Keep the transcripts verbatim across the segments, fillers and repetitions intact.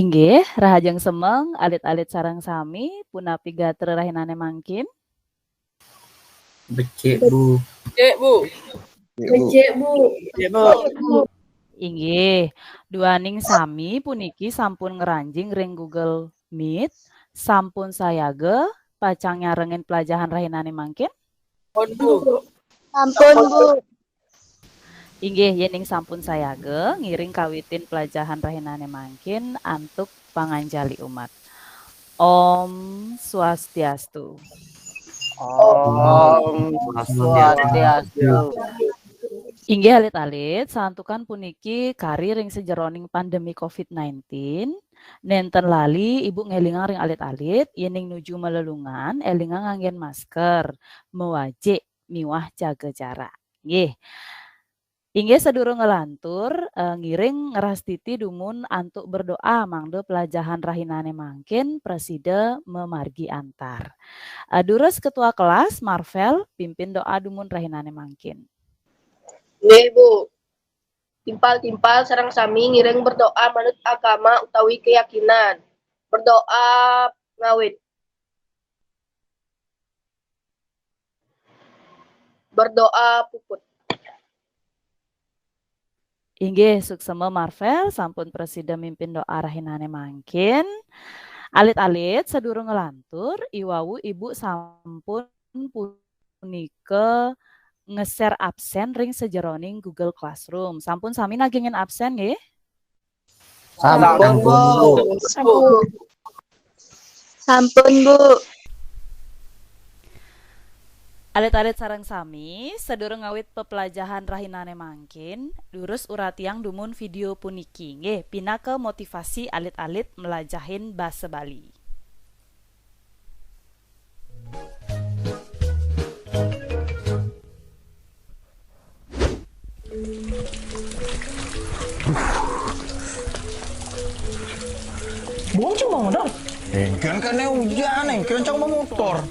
Inggih, rahajeng semeng, alit-alit sareng sami, punapi gatra rahinané mangkin? Becik, Bu. Cek, Bu. Becik, Bu. Cek, Bu. Inggih, duaning sami puniki sampun ngranjing ring Google Meet, sampun sayaga pacang nyarengin pelajahan rahinané mangkin? Pun, Bu. Sampun, Bu. Inggih, yéning sampun sayaga, ngiring kawitin pelajahan rahinané mangkin antuk panganjali umat. Om Swastiastu. Om Swastiastu. Inggih alit-alit, santukan puniki kari ring sajeroning pandemi covid nineteen, nénten lali Ibu ngélingang ring alit-alit, yéning nuju malelungan, élingang nganggén masker, mawajik, miwah jaga jarak. Nggih. Inggih sadurung nglantur, eh, ngiring ngrastiti dumun antuk berdoa mangda pelajahan rahinané mangkin prasida mamargi antar. Eh, durus ketua kelas, Marvel, pimpin doa dumun rahinané mangkin. Nggih, Bu. Timpal-timpal sareng sami ngiring berdoa manut agama utawi keyakinan. Berdoa ngawit. Berdoa puput. Inggih, suksema Marvel, sampun prasida mimpin doa rahinané mangkin. Alit-alit, sadurung nglantur, iwau Ibu sampun punika nge-share absen ring sajeroning Google Classroom. Sampun sami nagingin absen, nggih? Sampun, Bu. Sampun, Bu. Alit-alit sareng sami, sadurung ngawit pepelajahan rahinané mangkin, durus uratiang dumun video puniki, nggih, pinaka motivasi alit-alit melajahin basa Bali. Bong cuma dong. Engken kan ujan, engken cang motor.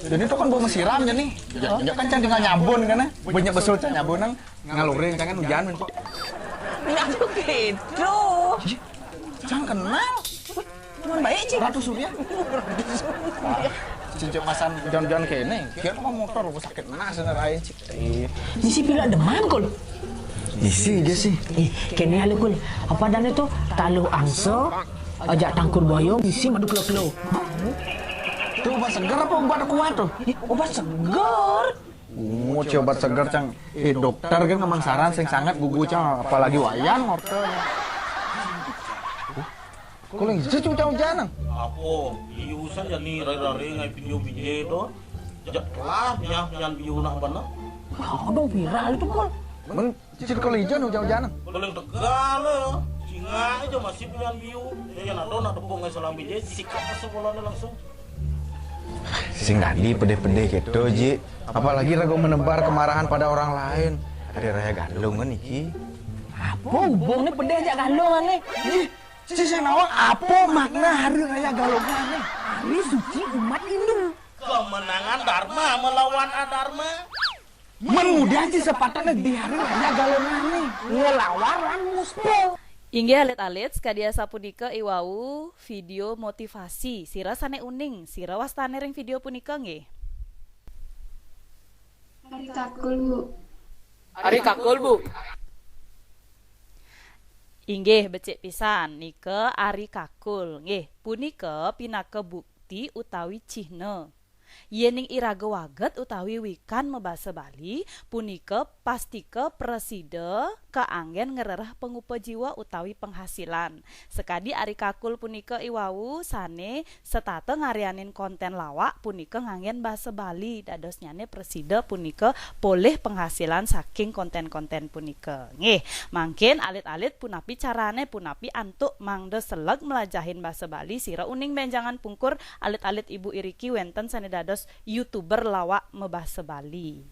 Jadi itu kan bawa mesiram jadi. Ya, ya kan cang tinggal nyabun kan, eh. Banyak besul cang nyabun nang ngalurin cang kan hujan men kok. Nggak begitu. Cang kenal. Cuman baik sih. Ratu Surya. Cincin masan hujan-hujan kayak ini. Kira mau motor, aku sakit nas bener aja cik. Iya. Isi pila demam kol. Isi aja sih. Eh, kene alu kul. Apa dan itu taluh angsa, ajak tangkur boyong, isi madu kelo-kelo. Tuh obat seger apa obat kuat tuh? Eh, obat seger. Ungu ci obat seger cang. Eh dokter kan ngemang saran sing sangat gugu cang apalagi wayan ngorte. Kuling jus ucau janang. Apa? Iu saja ni rare-rare ngai pinjau pinjai tu. Jak lah nyah nyan biu nak bana. Aduh viral itu kol. Men cicil kuling ijo ucau janang. Paling tegal ya. Singa aja masih punya biu. Ya yang ada nak tepung ngai salam pinjai sikat sekolahnya langsung. Sing tadi pedih-pedih gitu ji. Apalagi ragu menebar kemarahan pada orang lain. Hari raya Galungan iki. Apa hubungnya pedih ajak Galungan nih? Sing nawang apa makna hari raya Galungan nih? Hari suci umat Hindu. Kemenangan Dharma melawan Adharma. Men mudah sih sepatutnya di hari raya Galungan nih. Ngelawan lan muspel. Inggih alit-alit, sakadi asapunika iwau video motivasi. Sira sané uning, sira wastane ring video punika nggih? Ari kakul, Bu. Ari kakul, Bu. Inggih, becik pisan, nika ari kakul. Nggih, punika pinaka bukti utawi cihna. Yening iraga waget utawi wikan mabasa Bali, punika pastika prasida kaanggen ngrereh pangupa jiwa utawi penghasilan. Sakadi ari kakul punika iwau sane setata ngaryanin konten lawak punika nganggen basa Bali, dadosnyane prasida punika polih penghasilan saking konten-konten punika. Nggih, mangkin alit-alit punapi carane, punapi antuk mangda seleg melajahin basa Bali, sira uning benjangan pungkur alit-alit ibu iriki wenten sane dados YouTuber lawak mabasa Bali.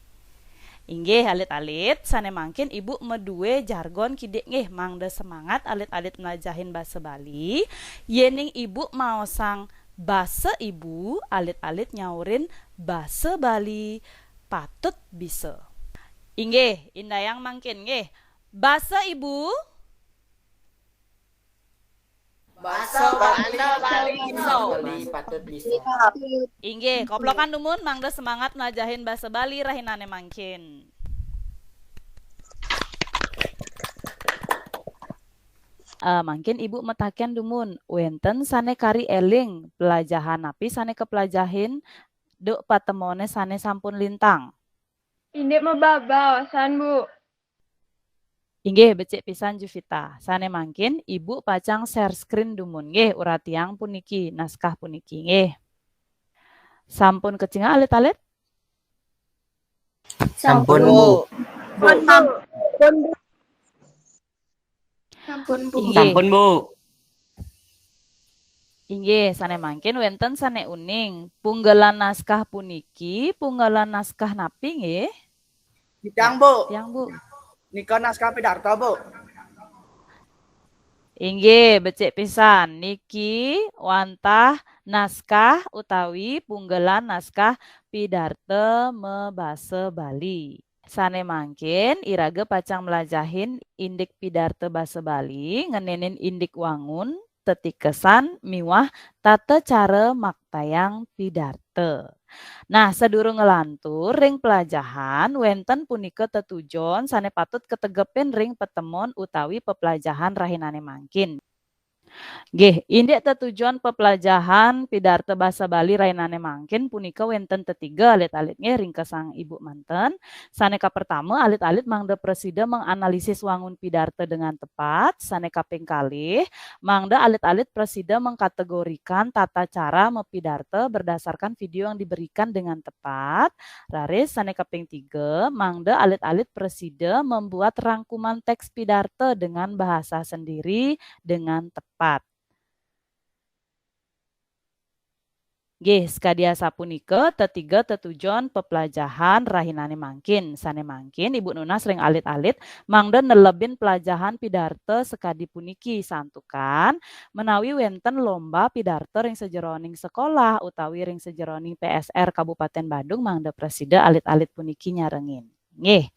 Inggih, alit-alit, sane mangkin ibu madue jargon kidik nggih, mangda semangat alit-alit melajahin basa Bali. Yening ibu maosang basa ibu, alit-alit nyaurin basa Bali patut bisa. Inggih, indayang mangkin nggih. Basa ibu. Basa Bali, Bali, Bali, patut bisa. Inggih, koplokan dumun mangda semangat melajahin basa Bali rahinane mangkin. Eh, mangkin Ibu metaken dumun, wenten sane kari eling pelajahan napi sane kepelajahin duk patemone sane sampun lintang. Indik mababau, san Bu. Inggih, becik pisan Juvita. Sane mangkin Ibu pacang share screen dumun nggih, uratiang puniki, naskah puniki nggih. Sampun kacingak alit-alit? Sampun Bu. Sampun Bu. Inggih. Sampun Bu. Inggih, sane mangkin wenten sane uning. Punggelan naskah puniki, punggelan naskah napi nggih? Sidang Bu. Yang Bu. Nika naskah pidarta Bu. Inggih, becik pisan. Niki wantah naskah utawi punggelan naskah pidarta mabasa Bali. Sane mangkin iraga pacang mlajahin indik pidarta basa Bali, ngenenin indik wangun, tetikesan miwah tata cara maktayang pidarta. Nah, sadurung nglantur ring pelajahan, wenten punika tetujon sane patut kategepin ring patemon utawi peplajahan rahinane mangkin. Nggih, indik tetujon peplajahan pidarta basa Bali rahinane mangkin punika wenten tetiga alit-alit nggih, ringkesang Ibu manten. Sane kapertama, alit-alit mangda prasida menganalisis wangun pidarta dengan tepat. Sane kaping kalih, mangda alit-alit prasida mengkategorikan tata cara mapidarta berdasarkan video yang diberikan dengan tepat. Raris sane kaping tiga, mangda alit-alit prasida membuat rangkuman teks pidarta dengan bahasa sendiri dengan tepat. Nggih, sakadi asapunika tetiga tetujon peplajahan rahinane mangkin. Sane mangkin Ibu nunas ring alit-alit mangda nelebin pelajahan pidarta sakadi puniki, santukan menawi wenten lomba pidarta ring sajeroning sekolah utawi ring sajeroning P S R Kabupaten Badung, mangda prasida alit-alit puniki nyarengin. Nggih.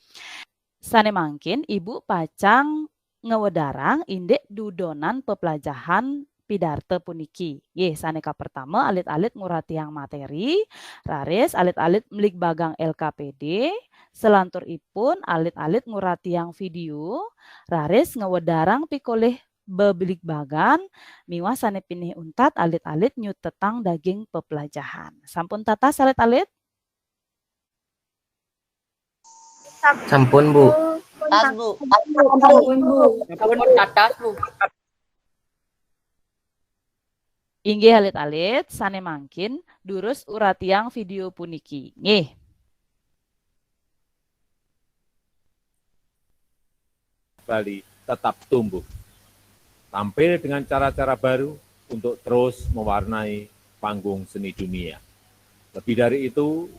Sane mangkin Ibu pacang ngwedarang indik dudonan peplajahan pidarta puniki. Nggih, sane kapertama alit-alit nguratiang materi, raris alit-alit mligbagang L K P D, selanturipun alit-alit nguratiang video, raris ngwedarang pikolih bebligbagan, miwah sane pinih untat alit-alit nyutetang daging peplajahan. Sampun tatas alit-alit? Sampun Bu. Tas Bu. Sampun Bu. Sampun tatas Bu. Inggih alit-alit, sane mangkin durus uratiang video puniki. Nggih. Bali tetap tumbuh. Tampil dengan cara-cara baru untuk terus mewarnai panggung seni dunia. Lebih dari itu,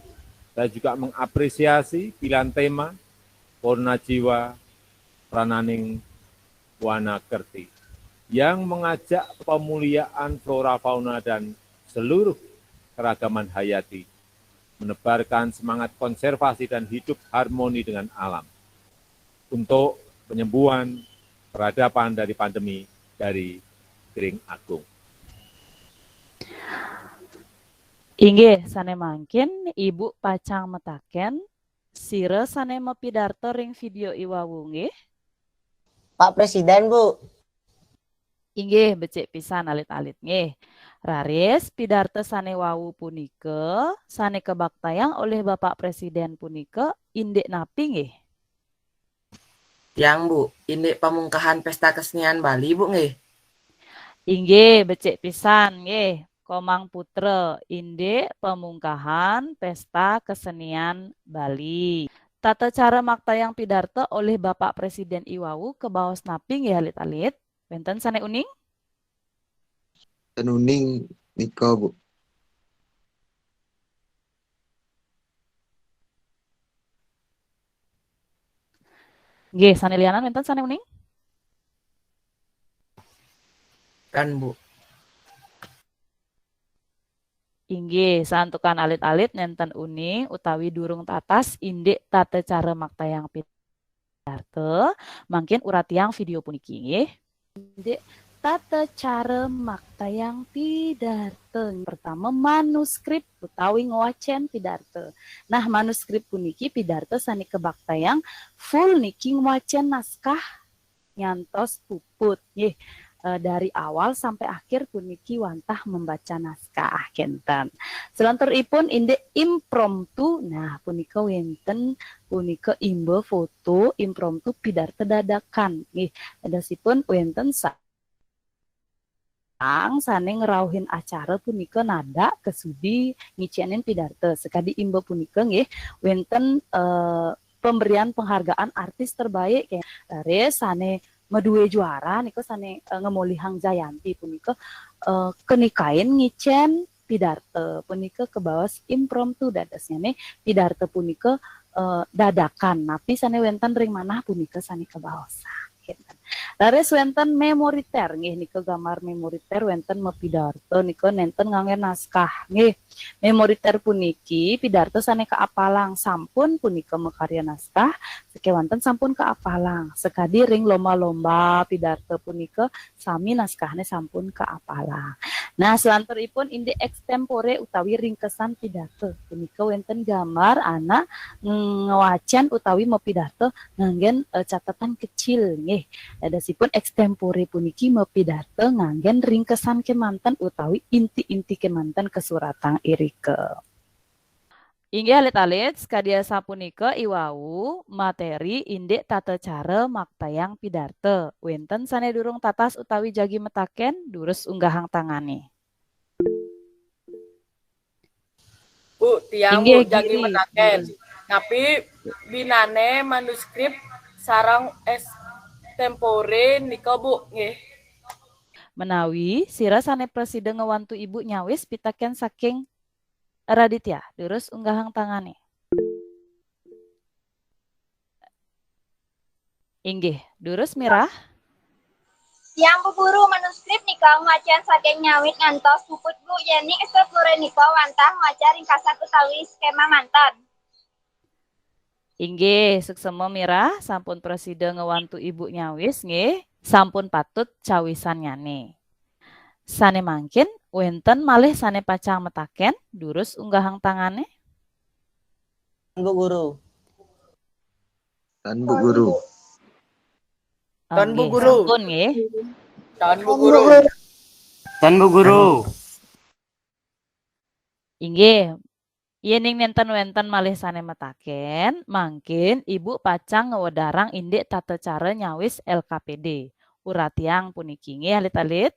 saya juga mengapresiasi pilihan tema Purna Jiwa Prananing Wana Kerti yang mengajak pemuliaan flora fauna dan seluruh keragaman hayati, menebarkan semangat konservasi dan hidup harmoni dengan alam untuk penyembuhan peradaban dari pandemi dari Kering Agung. Inggih, sane mangkin Ibu pacang metaken, sira sane mapidarta ring video iwau nggih? Pak Presiden, Bu. Inggih, becik pisan alit-alit nggih. Raris pidarta sane wau punika, sane kabaktayang olih Bapak Presiden punika indik napi nggih? Tiang, Bu, indik pamungkahan Pesta Kesenian Bali, Bu, nggih. Inggih, becik pisan nggih. Komang Putra, indik pamungkahan Pesta Kesenian Bali. Tata cara maktayang pidarta olih Bapak Presiden iwau kabaos napi nggih alit-alit? Wenten sane uning? Ten uning nika, Bu. Nggih, sane lianan wenten sane uning? Kan, Bu. Inggih, santukan alit-alit nenten uning utawi durung tatas indik tata cara maktayang pidarta, mangkin uratiang video puniki nggih. Indik Tata cara maktayang pidarta. Pertama, manuskrip utawi ngwacen pidarta. Nah, manuskrip puniki pidarta sane kabaktayang full niki ngwacen naskah nyantos puput, nggih. Eh, dari awal sampai akhir puniki wantah membaca naskah, kenten. Selanturipun indik impromptu, nah, punika wenten, punika imba foto, impromptu pidarta dadakan, nggih. Dadosipun wenten sa- sang sane ngrauhin acara punika nadak kesudi ngicenin pidarta. Sakadi imba punika nggih wenten, eh, pemberian penghargaan artis terbaik, ya. Raris sane madue juara nika sane, eh, ngemolihang jayanti punika, eh, kenikain ngicen pidarta punika kabaos impromptu, dadosnyane pidarta punika, eh, dadakan. Napi sane wenten ring manah punika sane kabaosang. Raris wenten memoriter, nggih, nika gambar memoriter wenten mapidarta nika nenten ngangge naskah, nggih. Memoriter puniki pidarta sane kaapalang, sampun punika makarya naskah, sakewanten sampun kaapalang. Sakadi ring lomba-lomba pidarta punika sami naskahne sampun kaapalang. Nah, selanturipun indik extempore utawi ringkesan pidarta. Punika wenten gambar anak ngwacen utawi mapidarta nganggen, eh, catatan kecil, nggih. Dadosipun extempore puniki mapidarta nganggen ringkesan kemanten utawi inti-inti kemanten kasuratang irika. Inggih alit-alit, sakadi asapunika iwau materi indik tata cara maktayang pidarta. Wenten sane durung tatas utawi jagi mataken, durus unggahang tangane. Bu, tiang, inggih, Bu, jagi giri, mataken. Giri. Napi binane manuskrip sareng extempore nika, Bu, nggih. Menawi sira sane prasida ngwantu Ibu nyawis pitaken saking Raditya, durus unggahang tangane. Inggih, durus Mirah. Tiang Bu Guru, manuskrip nika ngwacen saking nyawis ngantos puput, Bu. Yening extempore nika wantah ngwaca ringkasan utawi skema manten. Inggih, suksema Mirah, sampun prasida ngwantu Ibu nyawis, nggih. Sampun patut cawisannyane. Sane mangkin, wenten malih sane pacang mataken, durus unggahang tangane. Bu Guru. Tan Bu Guru. Tan Bu Guru. Sampun, nggih. Tan Bu Guru. Tan Bu Guru. Inggih. Yening nenten wenten malih sane mataken, mangkin Ibu pacang ngwedarang indik tata cara nyawis L K P D. Uratiang puniki, nggih, alit-alit.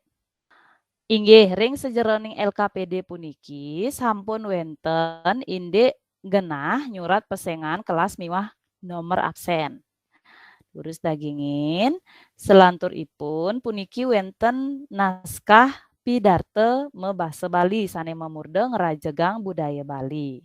Inggih, ring sajeroning L K P D puniki sampun wenten indik genah nyurat pesengan kelas miwah nomor absen. Durus dagingin, selanturipun puniki wenten naskah pidarta mabasa Bali sane mamurda ngrajegang budaya Bali.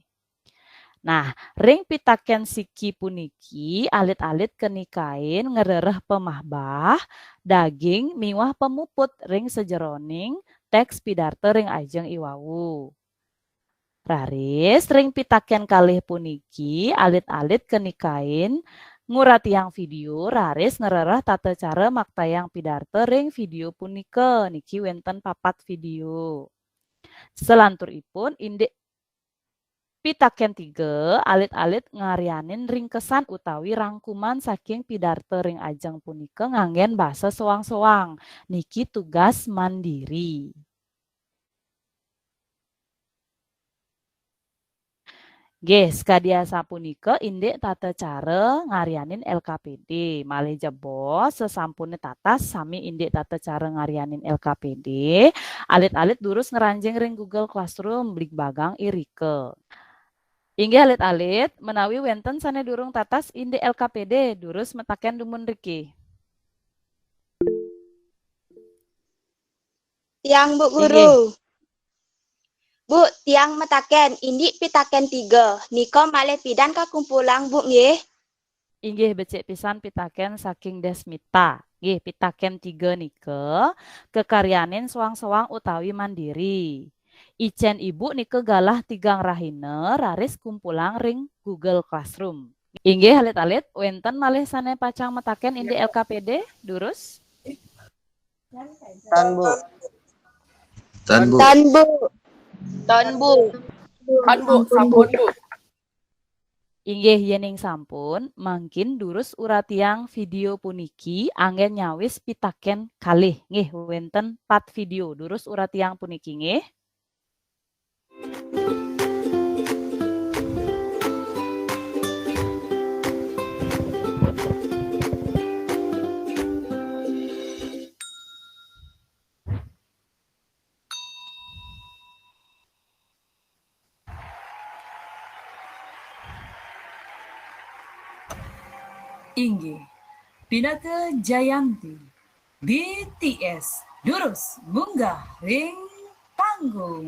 Nah, ring pitaken siki puniki alit-alit kenikain ngrereh pamahbah, daging miwah pamuput ring sajeroning teks pidarta ring ajeng iwau. Raris, ring pitaken kalih puniki, alit-alit kenikain nguratiang video, raris ngrereh tata cara maktayang pidarta ring video punika. Niki wenten papat video. Selanturipun, indik pitaken tiga, alit-alit ngaryanin ringkesan utawi rangkuman saking pidarta ring ajeng punika nganggen basa soang-soang. Niki tugas mandiri. Nggih, sakadi asapunika indik tata cara ngaryanin L K P D. Malih jebos, sasampune tatas sami indik tata cara ngaryanin L K P D, alit-alit durus ngranjing ring Google Classroom, bligbagang irika. Inggih alit-alit, menawi wenten sane durung tatas indik L K P D, durus mataken dumun riki. Tiang, Bu Guru. Inggih. Bu, tiang mataken, indik pitaken tiga. Nika malih pidan kakumpulang, Bu, nggih? Inggih, becik pisan pitaken saking Desmita. Nggih, pitaken tiga nika kakaryanin soang-soang utawi mandiri. Icen Ibu nika galah tigang rahina, raris kumpulang ring Google Classroom. Inggih, alit-alit, wenten malih sane pacang mataken indik L K P D, durus? Tan, Bu. Tan, Bu. Tan, Bu. Tan, Bu. Tan, Bu, sampun, Bu. Inggih, yening sampun, mangkin durus uratiang video puniki anggen nyawis pitaken kalih. Nggih, wenten pat video. Durus uratiang puniki, nggih. Inggih, pinaka Jayanti, B T S, durus munggah ring panggung.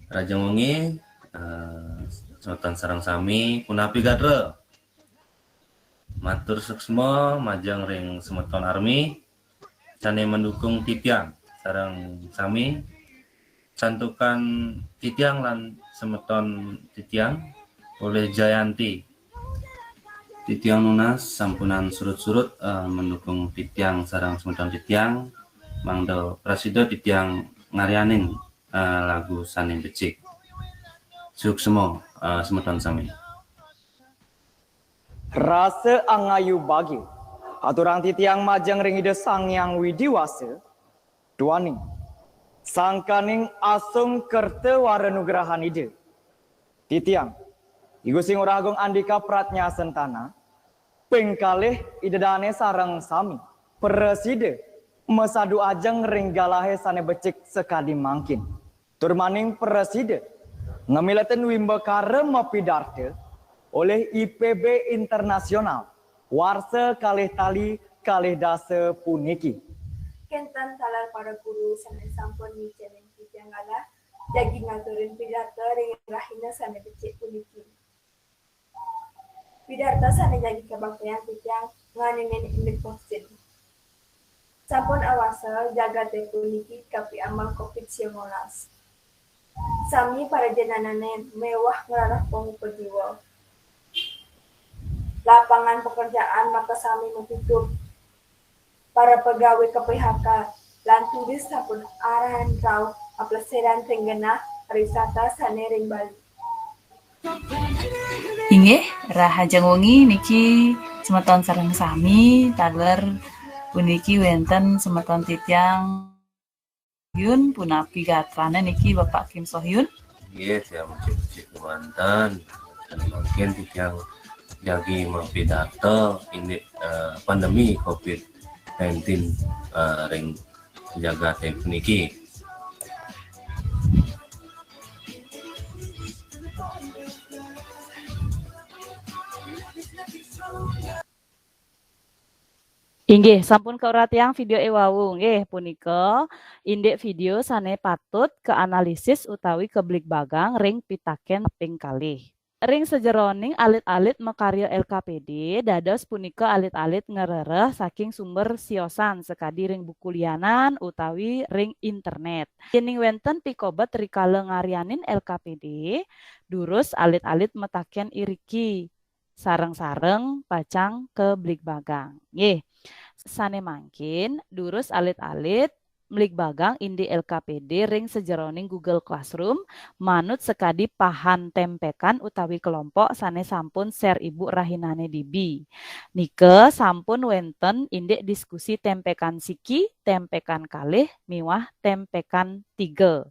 Rahajeng wengi, eh, semeton sareng sami, punapi gatra? Matur suksma majeng ring semeton Army sane mendukung titiang sareng sami, santukan titiang lan semeton titiang olih Jayanti. Titiang nunas sampunang surut-surut, eh, mendukung titiang sareng semeton titiang, mangda prasida titiang ngaryanin, eh, lagu sane becik. Suksma, eh, semeton sami. Rasa angayu bagia aturang titiang majeng ring Ida Sang Hyang Widi Wasa, duaning sangkaning asung kerta wara nugrahan Ida. Titiang, I Gusti Ngurah Agung Andika Pratnya Sentana, ping kalih Ida Dane sareng sami prasida masadu ajeng ring galahe sane becik sakadi mangkin. Tur maning prasida ngamiletin wimbakara mapidarta olih I P B Internasional warsa kalih tali kalih dasa puniki. Kenten taler para guru sane sampun ngicenin titiang galah jagi ngaturin pidarta ring rahina sane becik puniki. Pidarta sane jagi kabaktayang titiang nganinin indik vaksin. Sampun awasa jagate puniki kapiambang covid sembilan belas. Sami para jenenane miwah ngrereh pangupa jiwa. Lapangan pekerjaan makasami mapitup. Para pegawai K P H K lan turis sampun aran rauh aplesiran ring genah pariwisata sane ring Bali. Inggih, rahajeng wengi niki semeton sareng sami, taler puniki wenten semeton titiang Hyun, punapi gatrane niki Bapak Kim Sohyun? Nggih, tiang becik-becik kemanten. Mungkin titiang jagi mapidarta indik, eh, pandemi covid sembilan belas, eh, ring jagate puniki. Inggih, sampun kauratiang video e wau. Nggih, punika indik video sane patut kaanalisis utawi kabligbagang ring pitaken ping kalih. Ring sajeroning alit-alit makarya L K P D, dados punika alit-alit ngrereh saking sumber siosan sakadi ring buku lianan utawi ring internet. Yening wenten pikobet rikala ngaryanin L K P D, durus alit-alit mataken iriki. Sareng-sareng pacang kabligbagang. Nggih. Sane mangkin, durus alit-alit mligbagang indik L K P D ring sajeroning Google Classroom, manut sakadi pahan tempekan utawi kelompok sane sampun share Ibu rahinane dibi. Nika sampun wenten indik diskusi tempekan siki, tempekan kalih, miwah tempekan tiga.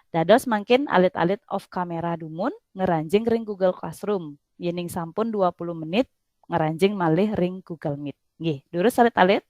Dados mangkin alit-alit off camera dumun ngranjing ring Google Classroom. Yening sampun dua puluh menit, ngranjing malih ring Google Meet. Nggih, durus alit-alit.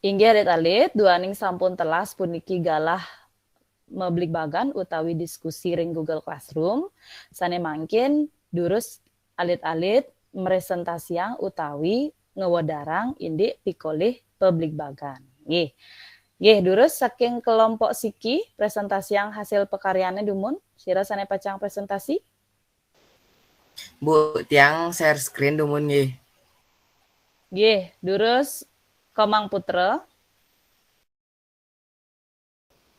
Inggih alit-alit, duaning sampun telas puniki galah mabligbagan utawi diskusi ring Google Classroom. Sane mangkin durus alit-alit mresentasiang utawi ngwedarang indik pikolih pabligbagan. Nggih. Nggih, durus saking kelompok siki presentasiang hasil pakaryane dumun. Sira sane pacang presentasi? Bu, tiang share screen dumun nggih. Nggih, durus Komang Putra.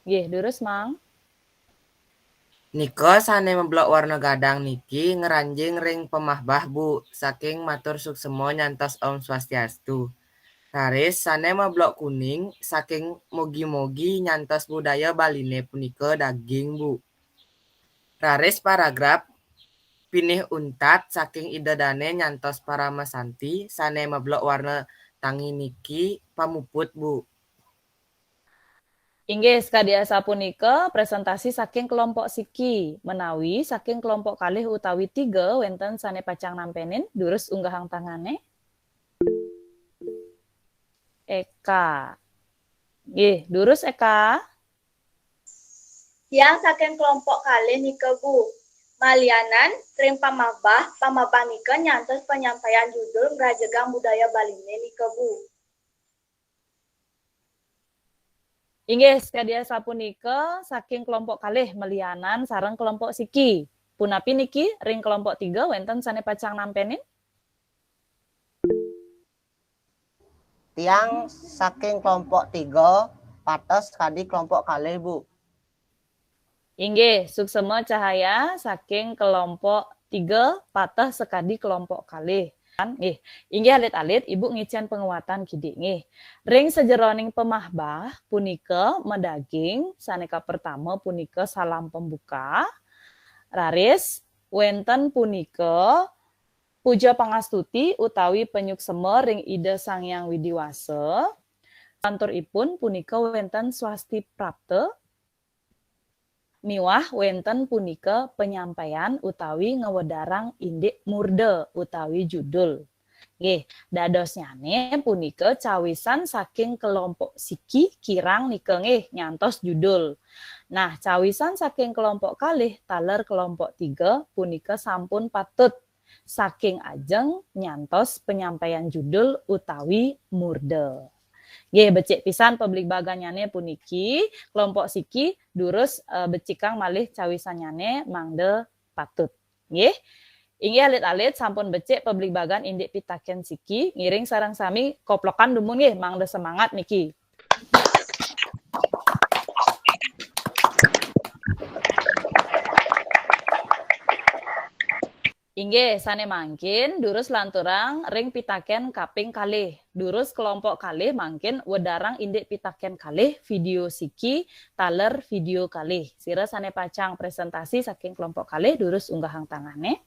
Nggih, durus Mang. Nika sane meblok warna gadang niki ngranjing ring pamahbah, Bu, saking matur suksema nyantos Om Swastiastu. Raris sane meblok kuning saking mogi-mogi nyantos budaya Baline punika daging, Bu. Raris paragraf pinih untat saking Ida Dane nyantos Parama Santi sane meblok warna tangi niki pamuput, Bu. Inggih, sakadi asapunika presentasi saking kelompok siki, menawi saking kelompok kalih utawi tiga wenten sane pacang nampenin, durus unggahang tangane. Eka. Nggih, durus Eka. Tiang saking kelompok kalih nika, Bu. Malianan ring pamahbah, pamahbah nika nyantos penyampaian judul ngrajegang budaya Baline nika, Bu. Inggih, sakadi asapunika saking kelompok kalih malianan sareng kelompok siki. Punapi niki ring kelompok tiga wenten sane pacang nampenin? Tiang saking kelompok tiga, pateh sakadi kelompok kalih, Bu. Inggih, suksema cahaya saking kelompok tiga pateh sakadi kelompok kalih. Nggih, inggih alit-alit Ibu ngicen penguatan kidik nggih. Ring sajeroning pamahbah punika madaging sane kapertama punika salam pembuka. Raris wenten punika puja pangastuti utawi panyuksema ring Ida Sang Hyang Widi Wasa. Lanturipun punika wenten swasti prapta miwah wenten punika penyampaian utawi ngwedarang indik murda utawi judul. Nggih, dadosnyane punika cawisan saking kelompok siki kirang nika nggih nyantos judul. Nah, cawisan saking kelompok kalih taler kelompok tiga punika sampun patut saking ajeng nyantos penyampaian judul utawi murda. Nggih, becik pisan pabligbagannyane puniki, kelompok siki durus eh, becikang malih cawisannyane mangda patut. Nggih. Inggih alit-alit sampun becik pabligbagan indik pitaken siki, ngiring sareng sami koplokan dumun nggih, mangda semangat niki. Inggih, sane mangkin durus lanturang ring pitaken kaping kalih. Durus kelompok kalih mangkin wedarang indik pitaken kalih video siki taler video kalih. Sira sane pacang presentasi saking kelompok kalih durus unggahang tangane.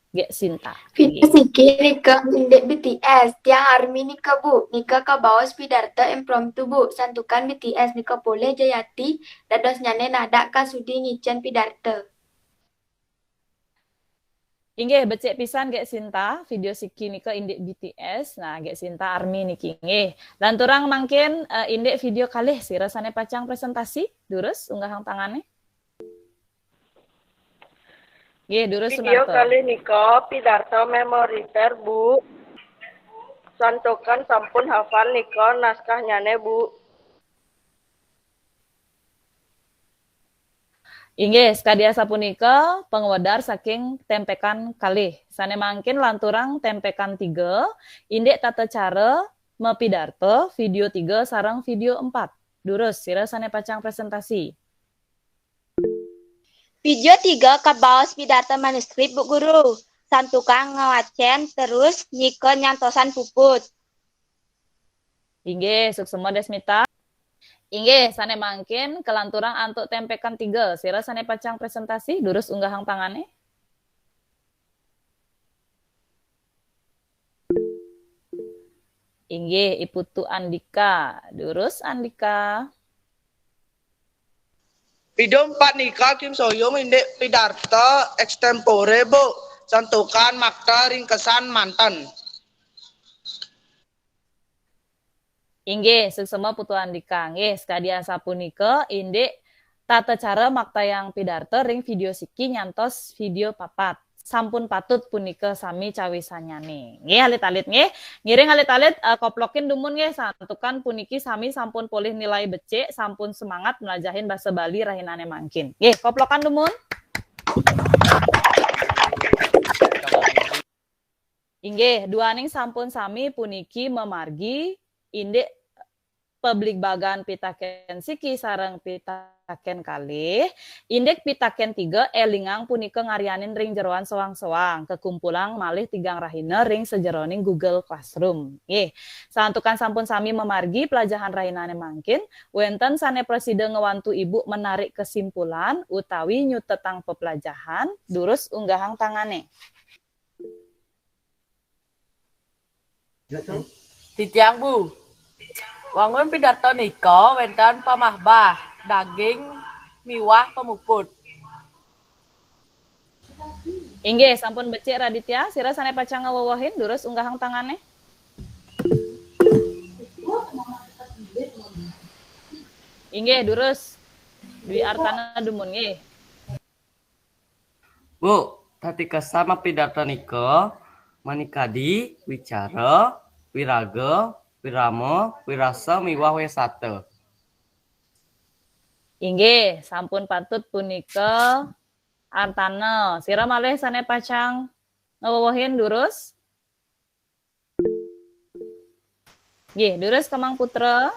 Gek Sinta. Video siki nika indik B T S, tiang Army nika, Bu. Nika kabaos pidarta impromptu, Bu. Santukan B T S nika polih Jayati, dadosnyane nadak kasudi ngicen pidarta. Inggih, becik pisan Gek Sinta, video siki nika indik B T S. Nah, Gek Sinta Army niki nggih. Lanturang mangkin uh, indik video kalih sira sane pacang presentasi, durus unggahang tangane. Nggih, durus Video Sunarta. Kalih nika pidarta memoriter, Bu. Santukan sampun hafal nika naskahnyane, Bu. Inggih, sakadi asapunika pangwedar saking tempekan kalih. Sane mangkin lanturang tempekan tiga, indik tata cara mapidarta, video tiga sareng video empat. Durus, sira sane pacang presentasi. Video tiga kabaos pidarta manuskrip, Bu Guru. Santukan ngwacen terus nika nyantosan puput. Inggih, suksema Desmita. Inggih, sane mangkin kalanturang antuk tempekan tiga. Sira sane pacang presentasi, durus unggahang tangane. Inggih, Iputu Andika. Durus Andika. Video empat nika Kim Soyum indik pidarta extempore, Bu. Santukan makta ringkesan manten. Inggih, suksma Putu Andika. Nggih, sakadi asapunika, indik tata cara maktayang pidarta ring video siki nyantos video papat. Sampun patut punika sami cawisannyané. Nggih, alit-alit nggih. Ngiring alit-alit, eh, koplokin dumun nggih, santukan puniki sami sampun polih nilai becik, sampun semangat mlajahin basa Bali rahinané mangkin. Nggih, koplokan dumun. Inggih, duaning sampun sami puniki mamargi indik pabligbagan pitakén siki sareng pitakén kalih. Indik pitakén tiga élingang punika ngaryanin ring jeroan soang-soang, kakumpulang malih tigang rahina ring sajeroning Google Classroom. Nggih, santukan sampun sami mamargi plajahan rahinané mangkin, wénten sané prasida ngwantu Ibu menarik kesimpulan utawi nyutetang peplajahan, durus unggahang tangané. Titiang, Bu. Wangun pidarta nika wénten pamahbah, daging miwah pamuput. Inggih, sampun becik Raditya, sira sané pacang ngawewehin, durus unggahang tangané. Inggih, durus. Dwi Artana dumun nggih. Bu, tatikesa mapidarta nika manikadi wicara, wiraga, wirama, wirasa miwah wesata. Inggih, sampun patut punika Artana. Sira malih sané pacang ngawewehin, durus. Nggih, durus Kemang Putra.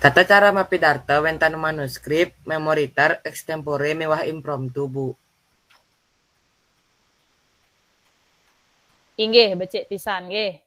Tata cara mapidarta wénten manuskrip, memoriter, extempore miwah impromptu, Bu. Inggih, becik pisan nggih.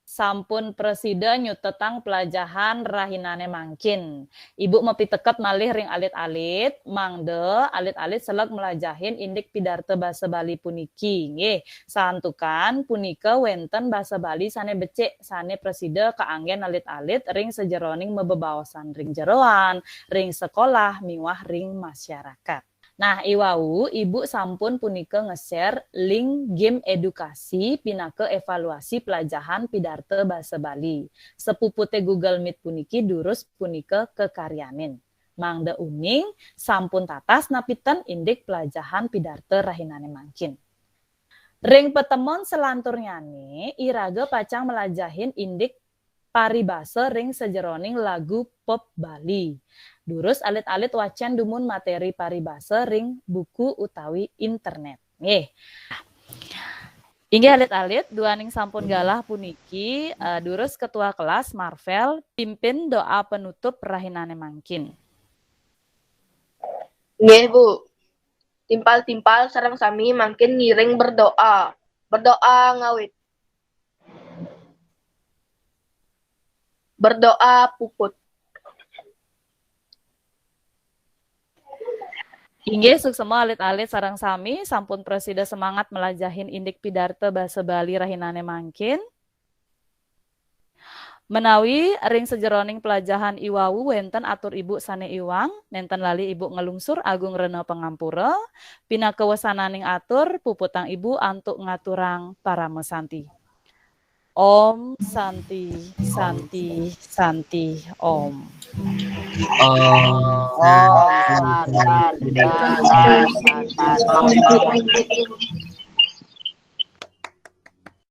Sampun prasida nyutetang plajahan rahinané mangkin. Ibu mapiteket malih ring alit-alit, mangda alit-alit seleg mlajahin indik pidarta basa Bali puniki, nggih. Santukan punika wénten basa Bali sané becik, sané prasida kaanggén alit-alit ring sajeroning mabebaosan ring jeroan, ring sekolah miwah ring masyarakat. Nah, iwau Ibu sampun punika nge-share link game edukasi pinaka evaluasi pelajahan pidarta basa Bali. Sepuputé Google Meet puniki durus punika kekaryanin. Mangda uning sampun tatas napi ten indik pelajahan pidarta rahinané mangkin. Ring patemon selanturnyané, iraga pacang melajahin indik paribasa ring sajeroning lagu pop Bali. Durus alit-alit wacén dumun materi paribasa ring buku utawi internet. Nggih. Inggih alit-alit, duaning sampun galah puniki, eh, durus ketua kelas Marvel, pimpin doa penutup rahinané mangkin. Nggih, Bu. Timpal-timpal sareng sami mangkin ngiring berdoa. Berdoa ngawit. Berdoa puput. Inggih, suksema alit-alit sareng sami, sampun prasida semangat melajahin indik pidarta basa Bali rahinané mangkin. Menawi ring sajeroning pelajahan iwau wénten atur ibu sané iwang, nénten lali ibu nglungsur agung rena pangampura, pinaka wesananing atur, puputang ibu antuk ngaturang parama santi. Om Santi, Santi, Santi, Om. Om Santi.